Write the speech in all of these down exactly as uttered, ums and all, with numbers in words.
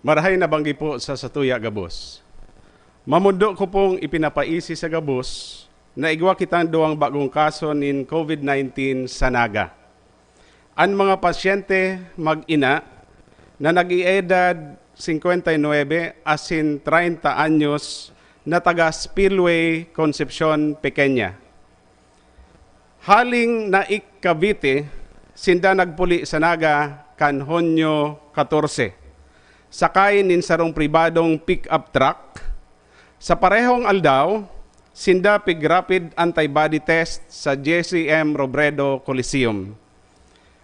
Marahay na banggi po sa satuya gabos. Mamundo ko pong ipinapaisi sa gabos na igwa kitang duwang bagong kaso nin COVID nineteen sa Naga. An mga pasyente mag-ina na nag-iedad singkwenta y nuebe asin treinta anyos na taga Spillway, Concepcion Pequeña. Haling Naic, Cavite, sinda nagpuli sa Naga kan Hunyo katorse, sakay nin sarong pribadong pick-up truck. Sa parehong aldaw, sinda pig-rapid antibody test sa J C M Robredo Coliseum,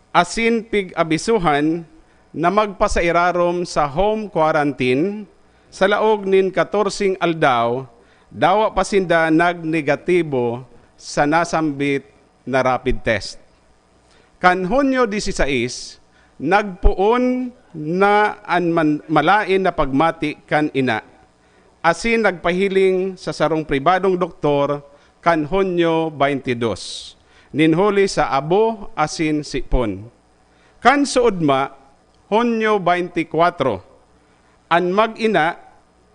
asin pig-abisuhan na magpasairarom sa home quarantine sa laog nin katorseng aldaw, dawa pa sinda nagnegatibo sa nasambit na rapid test. Kan Hunyo disisais, nagpoon na an man-, malaen na pagmati kan ina, asin nagpahiling sa sarong pribadong doktor kan Hunyo baynte dos, nin huli sa abo asin sipon. Kan suodma, Hunyo baynte kwatro, an mag-ina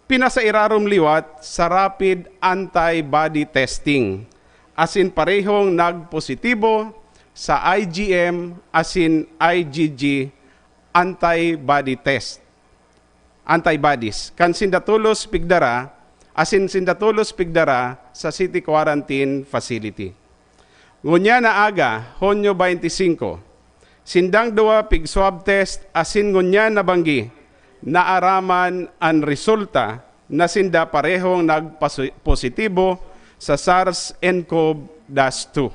pinasairarom liwat sa rapid antibody testing, asin parehong nagpositibo sa I G M asin I G G antibody test, antibodies, kan sinda tolos pigdara, asin sinda tolos pigdara sa city quarantine facility. Ngunyan na aga, Hunyo baynte singko, sindang duwa pig-swab test asin ngunyan na banggi, naaraman an resulta na sinda parehong nagpositibo sa SARS-CoV two.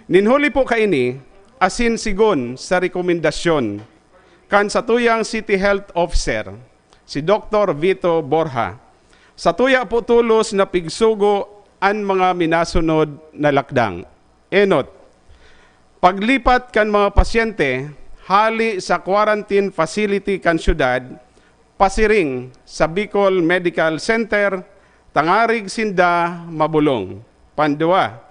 Nin huli po kaini, asin sigon sa rekomendasyon kan satuyang City Health Officer, si Doktor Vito Borja, satuya po tolos na pigsugo an mga minasunod na lakdang. Enot, paglipat kan mga pasyente hali sa quarantine facility kan syudad pasiring sa Bicol Medical Center tangarig sinda mabolong. Pandua,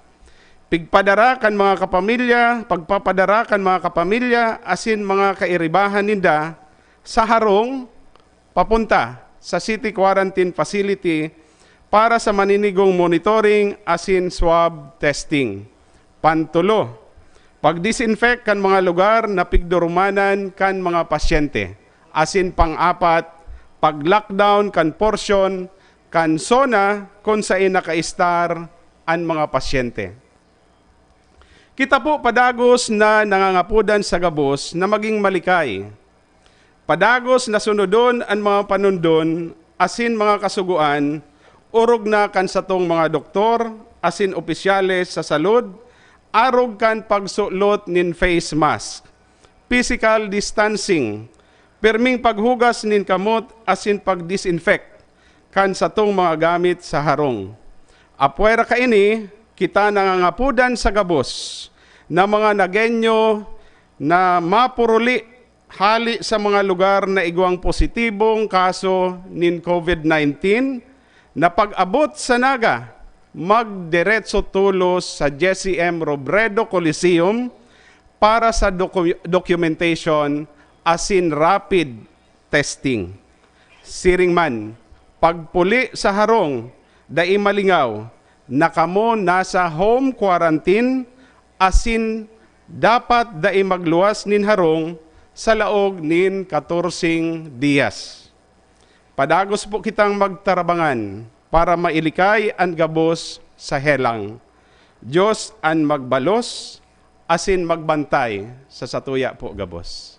pigpadara kan mga kapamilya, pagpapadara kan mga kapamilya asin mga kairibahan ninda sa harong papunta sa city quarantine facility para sa maninigong monitoring asin swab testing. Pantulo, pag-disinfect kan mga lugar na pigdurumanan kan mga pasyente, asin pang-apat, pag-lockdown kan porsyon kan zona kun saen nakaistar an mga pasyente. Kita po padagos na nangangapodan sa gabos na maging malikay. Padagos na sunodon an mga panundon asin mga kasugoan, orog na kan satong mga doktor asin opisyales sa salud, arog kan pagsulot nin face mask, physical distancing, pirming paghugas nin kamot asin pag-disinfect kan satong mga gamit sa harong. Apwera kaini, kita nangangapodan sa gabos na mga Nagueño na mapuruli hali sa mga lugar na igwang positibong kaso nin COVID nineteen na pag-abot sa Naga, magdiretso tolos sa J C M Robredo Coliseum para sa docu-, documentation asin rapid testing. Siring man, pagpuli sa harong, dai malingaw na kamo nasa home quarantine asin dapat dai magluwas nin harong sa laog nin katorseng diyas. Padagos po kitang magtarabangan para mailikay an gabos sa helang. Dios an magbalos asin magbantay sa satuya po gabos.